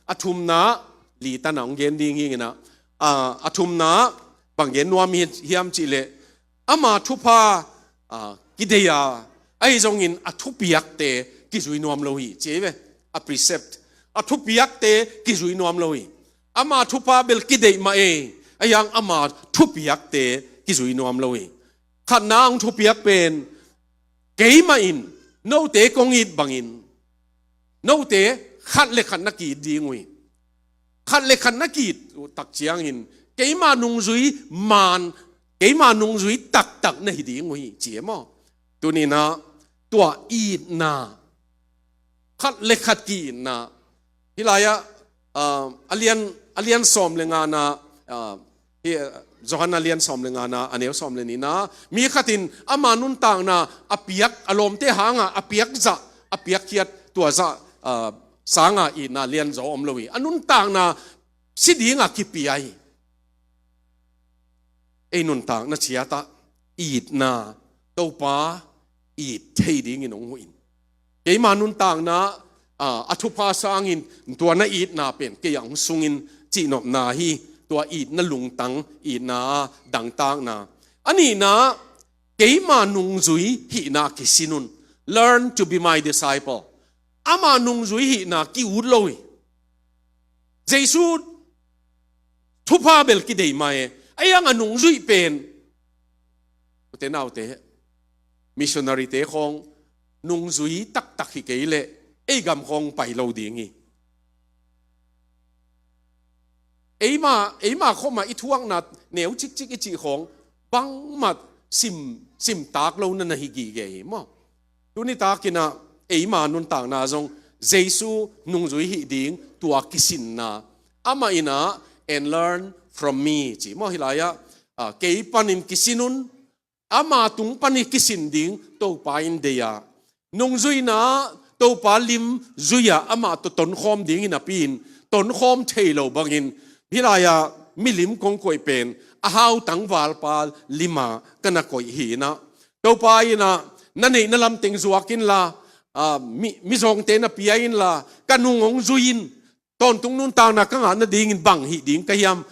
A thumna, li tanah hong gen ding hi inah, a, a thumna bang gen nuam hi hiam cihleh, ama thupha, a, kidei a, ahi zongin a thupiakte kizui nuam lo hi, ci hi ve. A precept, a thupiakte kizui nuam lo hi. Ama thupha bel kideih mah e, ahi zong ama thupiakte kizui nuam lo hi. Khatna hong thupiak pen, keimah in note kong it bangin note khat le khat na ki-it ding uh hi. Khat le khat na ki-it uh tak ciangin keima nungzui man, keima nungzui taktak na hi ding uh hi, ci e maw? Tuninah tua itna, khat le khat ki-itna. Hih lai-ah, ah, a lian, a lian sawm le ngana, ah, hi, ah, Johan a lian sawm le ngana, a neu sawm le nihna, mi khatin ama nuntakna a piak, a lawmte hanga a piak zah, a piakkhiat tua zah, ah, sanga itna lianzaw om lo hi. A nuntakna si dinga kipia hi. Ei nuntakna ciatah itna, Topa it thei dingin hong huh in. Keima nuntakna, a, a thupha sangin tua na itna pen kei ah hong sungin cihnopna hi. Tua itna lungtang, itna dangtakna. A nihna, keima nungzui hihna kisin un. Learn to be my disciple. Ama nungzui hihna ki-ut lo hi. Jesu thupha bel kidei mah e, ahi zong a nungzuih pen, ute naute, missionary-te khawng nungzui taktak hi kei leh ei gam khawng pai lo ding hi. Eima, eima khawmah i thuakna neu cikcik i cih khawng bangmah sim, simtak lo na na hi gige hi maw? Tuni takinah eima nuntakna zong Jesu nungzui hih ding tua kisinna, amah inah, "And learn from me," ci maw? Hih lai-ah, ah, kei panin kisin un, ama tung panin kisin ding Topa in dei a, nungzuihna Topa lim zui-a amah tawh tonkhawm ding hi napi-in, tonkhawm thei lo bangin, hih lai-ah milim kong koih pen a hau tangvalpa lima ka na koih hi inah, Topa inah, na neihna lam teng zuak inla, ah, mi, mizawngte na pia inla, ka nung hong zui in, tawntung nuntakna ka ngah nadingin bang hih ding ka hiam?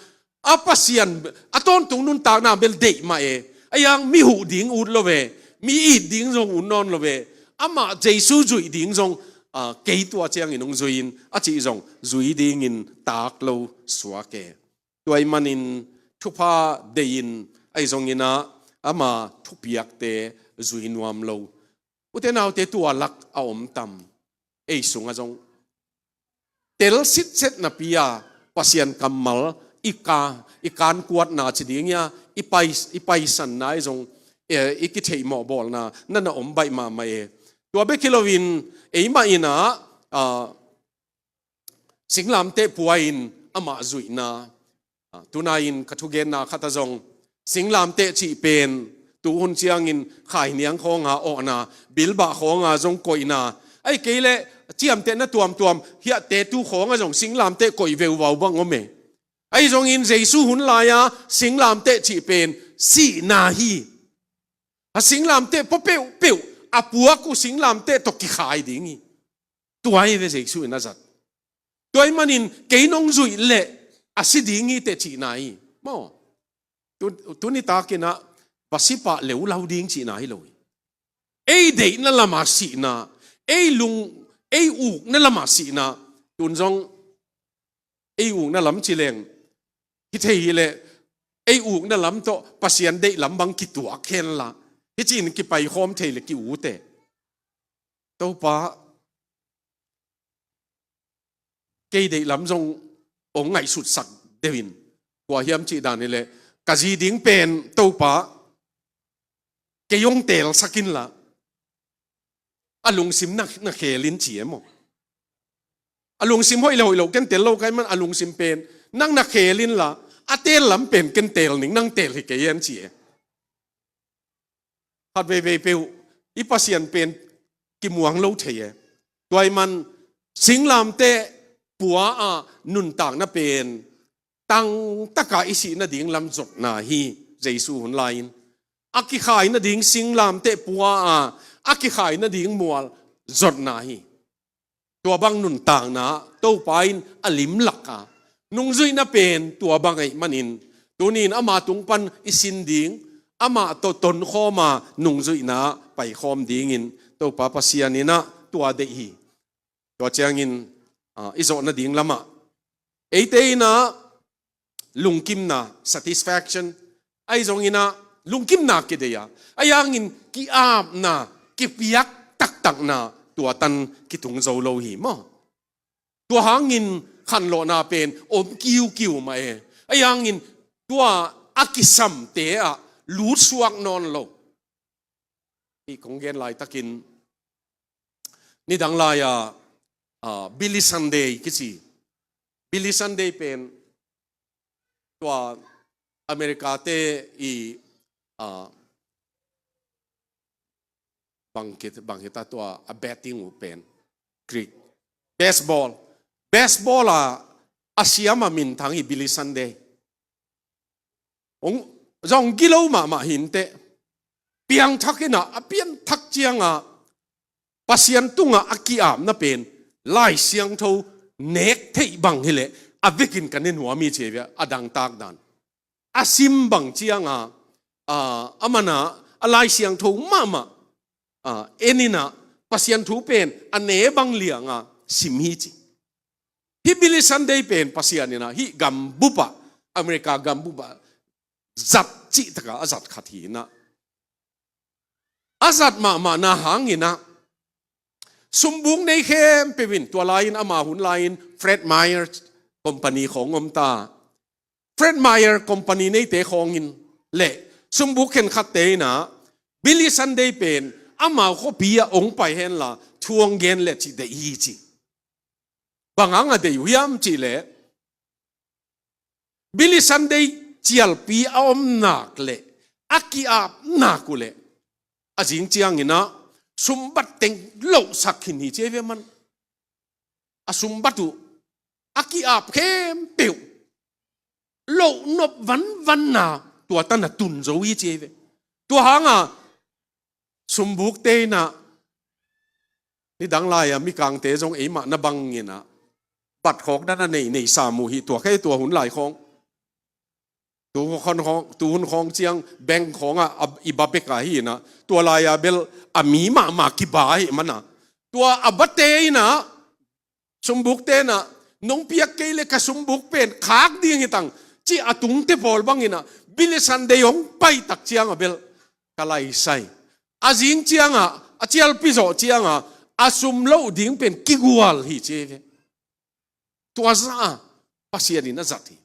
A Pasian, a tawntung nuntakna bel deih mah e, ahi zong mi huh ding ut lo ve, mi it ding zong ut nawn lo ve, amah Jesu zuih ding zong, ah, kei tua ciangin hong zui in, a cih zong zui dingin tak lo suak e. Tua ahih manin thupha dei in, ahi zongin ah ama thupiakte zui nuam lo. Ute naute, tua lak a om tam? Ei sungah zong tel sitset napi-a Pasian kammal i ka, i kankuatna ci ding hia, i pai, i paisanna ahi zong, eh, i kitheihmawh bawlna na na om baih mahmah e. Tua bek hi loin eimah inah, ah, singlamteh pua-in amah zuihna. Ah, tunai-in ka thugenna khatah zong singlamteh cih pen tuhun ciangin khainiang khawnga awhna, bilbah khawnga zong koihna, ahih kei leh ciamtehna tuamtuam, hiahte tu khawngah zong singlamteh koih veuvau bang om e. Ahi zongin Jesu hun lai-a singlamteh cih pen sihna hi. A singlamteh pua peuhpeuh, a puak uh singlamteh tawh kikhai ding hi. Tua hi ve Jesu in a zat. Tua ahih manin kei nong zuih leh a si ding hi teh cihna hi. Maw. Tu, tuni takin ah va si pah leulau ding cihna hi lo hi. Ei deihna lamah sihna, ei lung, ei ukna lamah sihna, tun zong ei ukna lam ci leng hi thei hileh, ei ukna lam tawh Pasian deih lam bang kituak hen la, hih ci-in kipaikhawm thei leh ki-ut e. Topa, kei deih lam zong hong ngaihsutsak deuh in, kua hiam cih dan hileh, ka zi ding pen Topa, kei hong teelsak inla, a lungsim na, na kheel in ci e maw. A lungsim hoih le hoih lo ken tel lo ka hih man, a lungsim pen nang na kheel inla, a teel lam pen ken teel ning, nang teel hi kei hen ci e. Khat veivei peuh i Pasian pen kimuang lo thei e. Tua ahih man singlamteh pua-a nuntakna pen tangtaka i sih nading lam zotna hi. Jesu hun lai-in a kikhai nading singlamteh pua-a a kikhai nading mual zotna hi. Tua bang nuntakna Topa in a limlak a, nungzuihna pen tua bang ahih manin, tuni-in ama tung pan i sin ding, amah tawh tonkhawm a nungzuihna paikhawm dingin Topa Pasian in ah tua deih hi. Tua ciangin, ah, i zawh nading lamah eite in ah lungkimna, satisfaction, ahi zongin ah lungkimna kideih a, ahi hangin ki-apna, kipiak taktakna, tua tan kitung zo lo hi maw. Tua hangin khanlawhna pen om kiukiu mah e. Ahi hangin tua a kisamte ah lutsuak nawn lo. Hih kong gen laitakin nidang lai-a, ah, Billy Sunday kici. Billy Sunday pen tua America-te i, ah, bang kit, bang hita tua a betting uh pen, cricket, baseball. Baseball a, a siam a minthang hi Billy Sunday. Hong, zong gilo mahmah hi inteh. Piangthak in ah, a pianthak ciang a, Pasian tungah a ki-apna pen Lai Siangtho nek theih bang hileh a vekin ka ne nuam hi ci hi ve, a dangtak dan. A sim bang ciang a, a, a man a, a Lai Siangtho mahmah, a, en in ah Pasian thu pen a ne bang liang a sim hi ci. Hih Billy Sunday pen Pasian in ah hih gambup ah, America gambup ah zat cih tak a a zat khat hi in ah, a zat mahmahna hangin ah sumbuk nei khempeuh in, tua lai-in ama hun lai-in Fred Meyer company khawng om ta. Fred Meyer company neite khawng in leh sumbuk khenkhatte in ah Billy Sunday pen amau khuapi ah hong pai hen la thu hong gen leh cih deih hi ci. Bang hang a deih uh hiam cih leh, Billy Sunday cialpi a om nak leh, a ki-ap nak uh leh, a zing ciangin ah sumbat teng lohsak khin hi ci hi ve man. A sumbat uh, a ki-ap khempeuh loh nop vanvanna tua tan a tun zo hi ci hi ve. Tua hang a sumbukte in ah, nidang lai-a mikangte zong eimah na bangin ah bat khawk dan a nei, nei sam uh hi, tua khe tua hun lai khawng. Tu hun khawng, tu hun khawng ciang bank khawng ah, a, i ba bek a hi in ah, tua lai-a bel a mi mahmah kiba ahih man a, tua a bate in ah, sumbukte in ah, nong piak kei leh ka sumbuk pen khak ding hi tang, ci a tungte pawl bangin ah, Billy Sunday hong pai tak ciang a bel ka laisai. A zing ciang a, a cialpi zawh ciang a, a sum loh ding pen kigual hi ci hi ve. Tua zah a Pasian in a zat hi.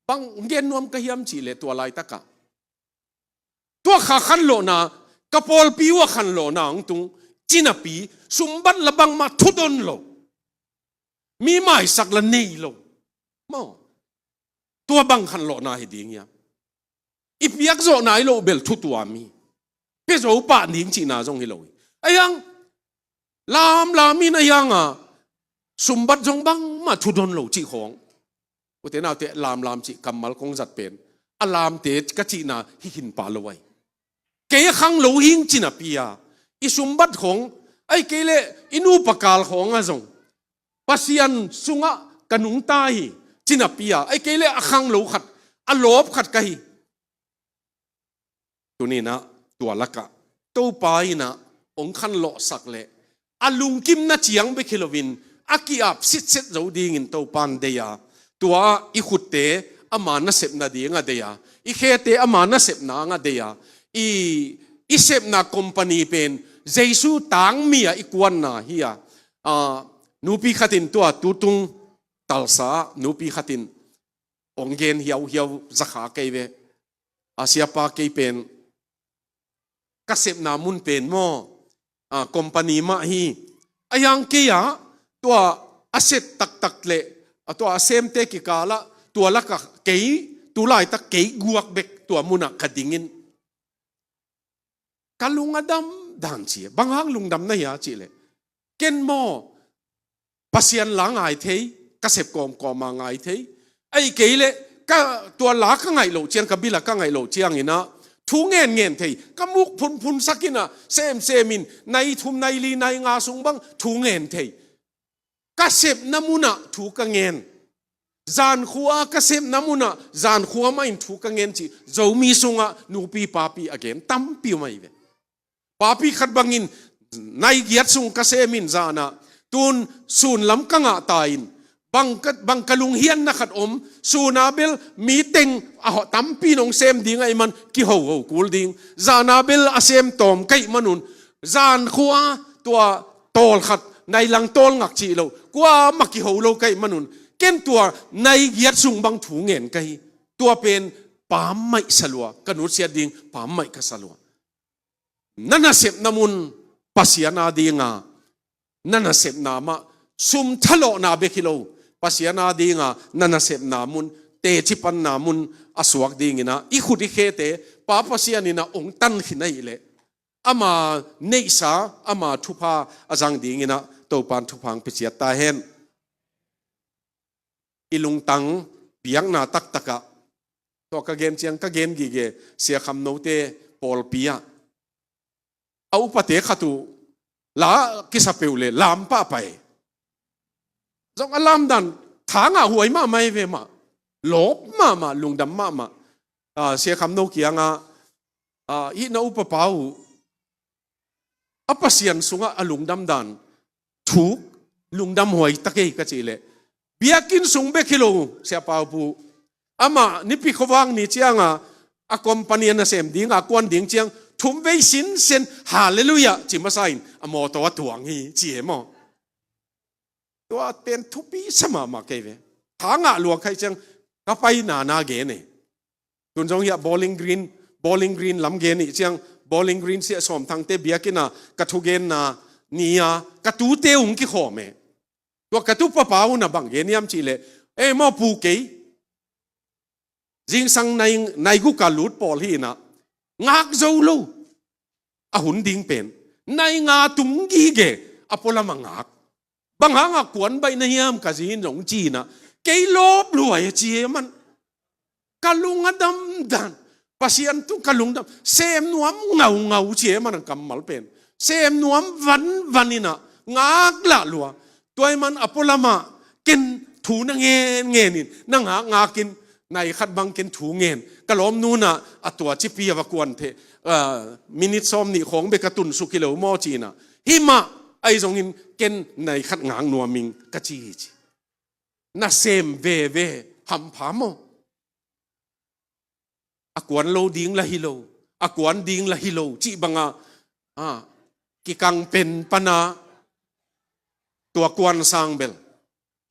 Bang gen nuam ka hiam cih leh tua laitak ah, tua kha khanlawhna, ka pawlpi uh a khanlawhna hong tung, ci napi, sumbat la bangmah thudon lo. Mi maisak la nei lo. Maw. Tua bang khanlawhna hi ding hiam? I piak zawh nai loh bel thu tuam hi. Pia zo pah ding cihna zong hi lo hi. Ahi hang, lamlam in ahi hang a, sumbat zong bangmah thudon lo cih khawng. U te nau te, lamlam cih kammal kong zat pen, a lamte ka cihna hi khin pah lo ahi. Kei a khang lo hing ci napi a, i sumbat khawng Ahih kei leh i nupa kal khawngah zong Pasian sungah ka nungta hi, ci napi-a, ahih kei leh a khanglo khat, a lawp khat ka hi. Tuni-in ah tua lakah Topa in ah hong khanlawhsak leh a lungkimna ciang bek hi loin a ki-ap sitset zo dingin Topa'n deih a, tua i khutte ama nasepna dingah deih a, i khete ama nasepna angah deih a, i, i sepna company pen Jesu tangmi-a i kuanna hi a, a, nupi khat in tua tutung Tulsa ah nupi khat in hong gen hiauhiau zakha kei ve. A, siapa, kei pen ka sepna mun pen maw, a, company mah hi. A yang kei ah tua a set taktak leh, a, tua a semte kikalah tua lakah kei, tu laitak kei guak bek tua munah ka dingin. Ka lung a dam dan ci. Bang hang lungdam na hia cih leh, ken maw Pasian la ngai thei, ka sep kawmkawm a ngai thei. Ahih kei leh ka tua la ka ngaih loh ciang, ka bil a ka ngaih loh ciangin ah thu ngen ngen thei. Ka muk phunphun sak in ah semsem in nai thum, nai li, nai nga sung bang thu ngen thei. Ka sepna munah thu ka ngen. Zankhua ka sepna munah zankhua mah in thu ka ngen cih Zomi sungah nupi papi a gen tampi om ahi ve. Papi khat bangin nai giat sung ka sem in zan ah tun sun lam ka ngah ta in, bang ka, bang ka lunghianna khat om, sun a bel mi teng a hawh tampi in hong sem ding ahih man kihoho kul ding, zan a bel a sem tawm ka hih manun, zankhua tua tawlkhat, nai lang tawlngak cih loh, kuamah kiho lo ka hih manun, ken tua nai giat sung bang thu ngen ka hi. Tua pen pammaih sa lua, ka nutsiat ding pammaih ka sa lua. Na nasepna mun Pasian a dinga na nasepna mah, sum thalawhna bek hi lo, Pasian a dinga na nasepna mun, teci panna mun a suak dingin ah i khut i khete Pa Pasian in ah hong tan khin ahih leh ama neihsa, ama thupha a zang dingin ah Topa'n thupha hong pia ciat ta hen. I lungtang biakna taktakah, tua ka gen ciang ka gen gige, Sia Kham Note pawlpi ah a upate khat uh la kisa peuh leh lam pah pai. Zong a lamdan tha ngah huai mahmah hi ve mah. Lawp mahmah, lungdam mahmah. Ah, Sia Kham No kiangah, ah, hih na upapa uh a Pasian sungah a lungdam dan thuk, lungdam huai ta kei ka cih leh, biakinn sung bek hi lo, Sia Pau Pu. Amah Nipi khuavak ni cianga a company a nasem dinga kuan ding ciang thumvei sinsen, Halleluiah ci masa in a mawtaw a tuang hi ci e maw. Tua pen thupi sa mahmah kei ve. Tha ngah lua ka hih ciang ka paina na gen e. Tun zong hiah Bowling Green, Bowling Green lam gen ih ciang, Bowling Green Sia Sawm Thangte biakinn a ka thugenna ni-a ka tute hong kikhawm e. Tua ka tu papa un a bang gen hiam cih leh, "Ei maw pu, kei zingsang nai, nai guk a lut pawl hi in ah, ngak zo lo. A hun ding pen nai nga tung gige, a pualam a ngak. Bang hanga kuan baih na hiam ka zi in," zong ci in ah, kei lawp luai a ci e man. Ka lung a damdan. Pasian tung ka lungdam. Sem nuam ngaungau ci e man a kammal pen. Sem nuam vanvan in ah ngak lah lua. Tua ahih man a pualamah ken thu na ngenngen in, na ngakngak in, nai khat bang ken thu ngen. Ka lawmnu in ah a tua cipi a va kuan thei, ah, minit sawm nih khawng bek a tunsuk hi lo maw ci in ah, himah ahi zongin ken nai khat ngak nuam ing ka ci hi ci. Nasem veve hampha maw. A kuan lo ding lah hi lo, a kuan ding lah hi lo cih banga, a, kikang pen pana tua kuan sang bel,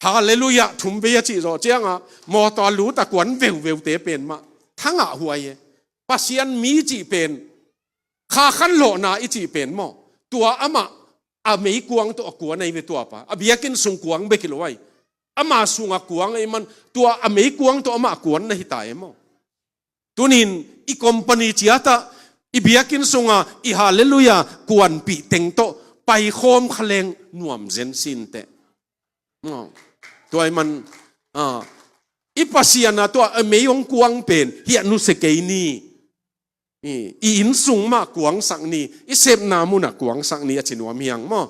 Halleluiah thumvei a cih zawh cianga mawtaw a lut a kuan veuveute pen mah tha ngah huai e. Pasian mi cih pen, kha khanlawhna i cih pen maw, tua amah a meikuang tawh a kuan ahi ve tua pa. A biakinn sung kuang bek hi lo ai. Ama sungah kuang ahih man tua a meikuang tawh amah kuan na hi ta e maw. Tunin i company ciatah, i biakinn sunga i Halleluiah kuanpih teng tawh paikhawm kha leng nuam zen sinteh. Maw. Tua ahih man, a, i Pasian a tua a mei hong kuang pen hiah nusia kei ni. I, i inn sung mah kuangsak ni, i sepna munah kuangsak ni a ci nuam hi hang maw.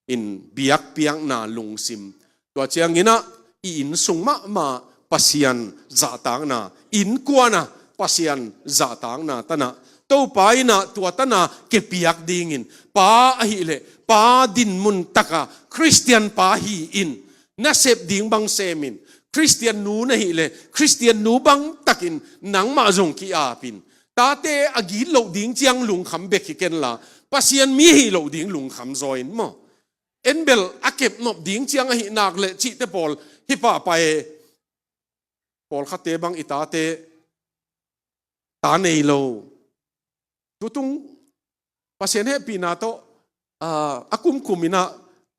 In biakpiakna lungsim. Tua cianginah i inn sung mahmah Pasian zahtakna, innkuanah Pasian zahtakna tanah Topa innah tua tanah kepiak dingin, pa ahileh pa dinmun taka Khristian pa hi-in, na sep ding bang semin, Khristian nu na hileh Khristian nu bang takin nangmah zong ki-apin, tate a gitloh ding ciang lungkham bek hi kenla, Pasian mi hih loh ding lungkham zaw in maw. Enbel a kepnop ding ciang ahi nak leh cihte pawl hi pahpah e. Pawlkhatte bang i tate ta nei lo. Tutung Pasian hehpihna tawh, ah, a kumkum innah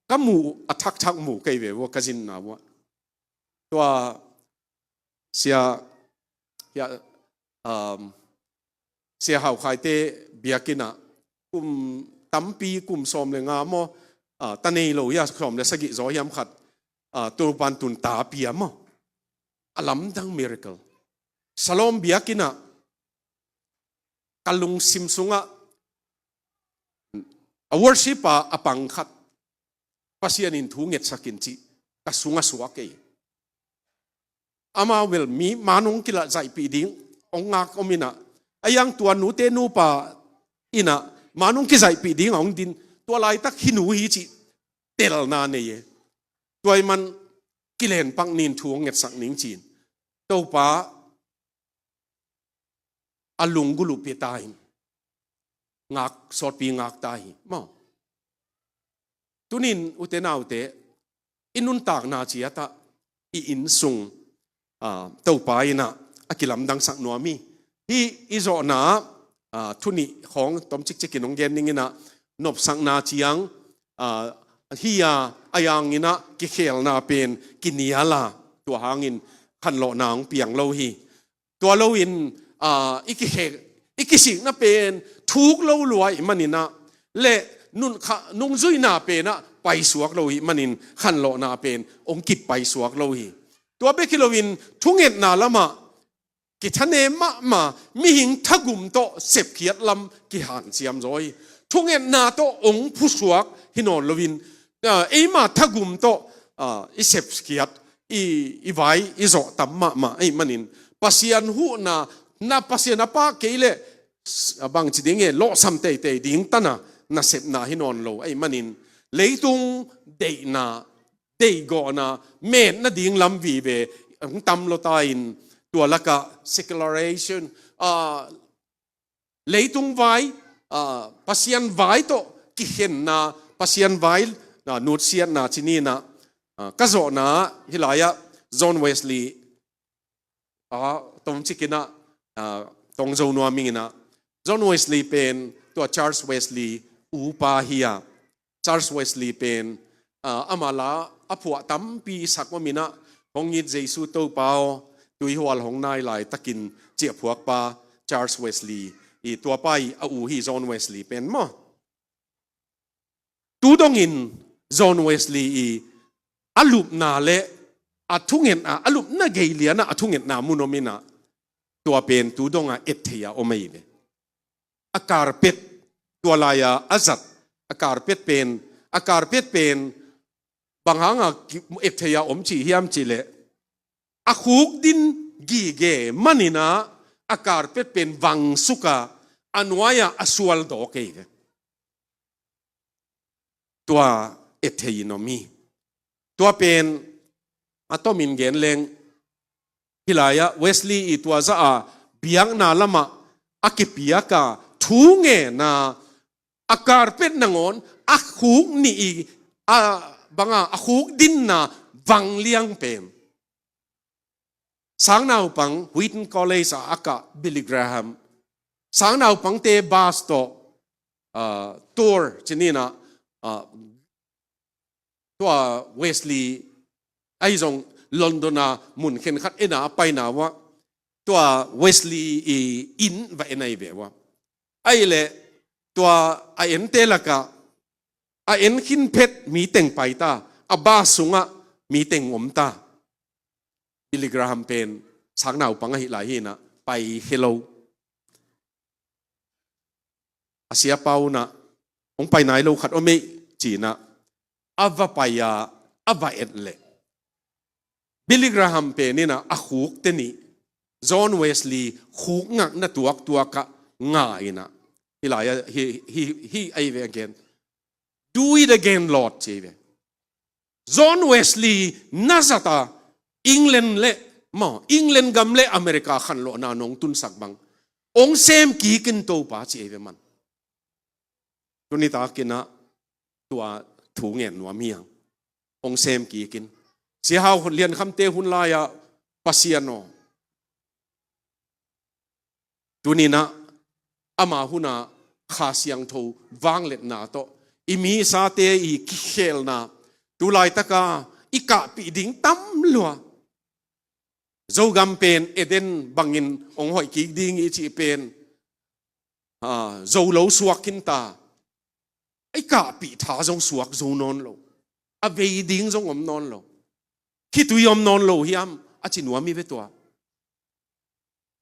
ka muh a thakthak muh kei ve vua, ka zinna vua. Tua sia, ya, um, Sia Hau Khaite biakinnah kum tampi, kum sawm le nga maw, ah, ta nei lo hia, sawm le sagih zaw hiam khat, ah, Topan tun ta pia maw. A lamdang miracle. Salawm biakinnah ka lungsim sungah a worship a, a pang khat Pasian in thu ngetsakin cih ka sungah suak ei. Amau bel mi manung kila zaihpih ding hong ngak om innah, a yang tua nute nupa innah manung kizaihpih ding a hong din, tua laitak hih nu hi cih telna nei e. Tua i man kilenpak ning, thu hong ngetsak ning ci-in Topa a lunggulh uh pia ta hi. Ngak, sawtpi ngak ta hi maw. Tunin ute naute, i nuntakna ciatah i inn sung, ah, Topa innah a kilamdangsak nuam hi. Hih i zawhna, ah, thu nih khawng tom cikcikin hong gen ning innah, nopsakna ciang, ah, hi-a, a yanginah kikhelna pen kiniala, tua hangin khanlawhna hong piang lo hi. Tua loin, ah, i kikhek, i kisikna pen thuk lo lua i maninah, le nunkhah nungzuina penah paisuak lo hi manin khanlawhna pen hong kip paisuak lo hi. Tua bek hi loin thungetna lamah kithanem mahmah, mihing thagum tawh sepkhiat lam kihanciam zaw hi. Thungetna tawh hong phusuak hi nawn loin, ah, eima thagum tawh, ah, i sepkhiat, i, i vai, i zawh tam mahmah ahih manin, Pasian huhna, na Pasian a pah kei leh, s-, a bangci ding e, lawhsam teitei ding tana nasepna hi nawn lo ahih manin, leitung deihna, deihgawhna, metna ding lam vive hong tam lawta in, tua lakah secularization, ah, leitung vai, ah, Pasian vai tawh kikhenna, Pasian vai, ah, nutsiatna ci ni-in ah, ah, ka zawhna hih lai-ah John Wesley, ah, tawmcik in ah, ah, tawng zo nuam ing in ah, John Wesley pen tua Charles Wesley upa hi a, Charles Wesley pen, ah, amah la a phuah tampi sak om in ah, hong it Jesu Topa aw, tuihual hong nai laitakin ci a phuakpa Charles Wesley, i tuapa i a u hi John Wesley pen maw. Tu dongin John Wesley i a lupna le a thungetna, a lupna gei lianah a thungetna mun om in ah, tua pen tu dongah et thei a om ahi ve. A carpet, tua lai-a a zat a carpet pen, a carpet pen bang hanga ki-, et thei a om cih hiam cih leh, a khuk din gige man in ah a carpet pen vang suk a, a nuai-ah a sual dawk ahi ve. Tua et thei in om hi. Tua pen a tomin gen leng, hih lai-ah Wesley i tua zah a biakna lamah a kipiak a thungena, a carpet nangawn a khuk nih i, a banga a khuk dinna vangliang pen, sangnaupang Wheaton College ah a kah Billy Graham, sangnaupangte bus tawh, ah, tour ci ni-in ah, ah, tua Wesley ahi zong London a mun khenkhat en a a paina uah, tua Wesley i inn va en ahi ve uah. Ahih leh tua a ente lakah a en khin phet mi teng pai ta, a bus sungah mi teng om ta. Billy Graham pen sangnaupang ahi lai hi in ah pai khia lo. A siapa un ah, hong pai nai lo khat om ei, ci-in ah, a va pai a, a va et leh, Billy Graham pen in ah a khukte nih, John Wesley khuk ngakna tuaktuak ah nga in ah, hih lai ah, hih, hih, hih ahi ve a gen. "Do it again, Lord," ci ahi ve. John Wesley na zat a, England le, maw, England gam le America khanlawhna nong tunsak bang, hong sem kik in Topa, ci ahi ve man. Tuni takin ah tua thu ngen nuam hi hang. Hong sem kik in. Sia Hau Lian Khamte hun lai ah, Pasian aw, tuni-in ah ama hun ah Kha Siangtho vangliatna tawh i mi i sate i kikhelna, tu laitak a i kahpih ding tam lua. Zogam pen Eden bangin hong hoih kik ding i cih pen, ah, zo lo suak khin ta. I kahpih tha zong suak zo nawn lo. A vei ding zong om nawn lo. Khitui om nawn lo hiam, a ci nuam hi ve tua.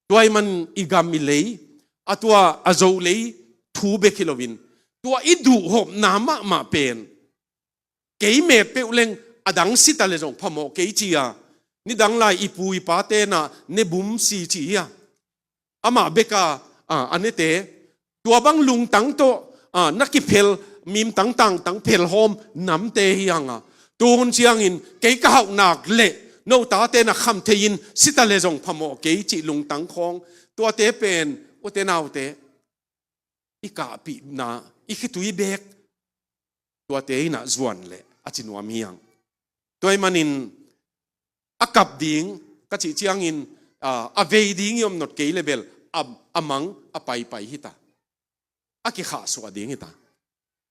Tua ahih man i gam i lei, a tua a zo lei thu bek hi loin, tua i duhhopna mahmah pen, kei met peuh leng a dang si ta leh zong phamawh kei, ci a, nidang lai i pu i pate na ne bum si ci hi a, amah bek a, a, a nete, tua bang lungtang tawh, a, na kiphel, mimtang tangtang phelhawm namte hi hang a, tu hun ciangin kei ka hauh nak leh no tate na kham thei in, si ta leh zong phamawh kei cih lungtang khawng, tuate pen, ute naute, i kahpihna, i khitui beek, tuate in ah zuan leh a ci nuam hi hang. Tua ahih manin a kap ding ka cih ciangin, a, a vei ding i om nawn kei leh bel, a, a mang a paipai hi ta. A kikhahsuah ding hi ta.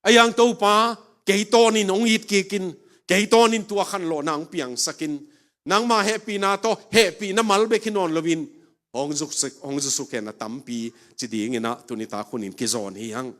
Ahi hang Topa, kei tawnin hong it kik in, kei tawnin tua khanlawhna hong piangsak in, nangma hehpihna tawh, hehpihna mal bek hi nawn loin, hong zusuk, hong zusuk hen a tampi ci dingin ah tuni tak hunin kizawn hi hang.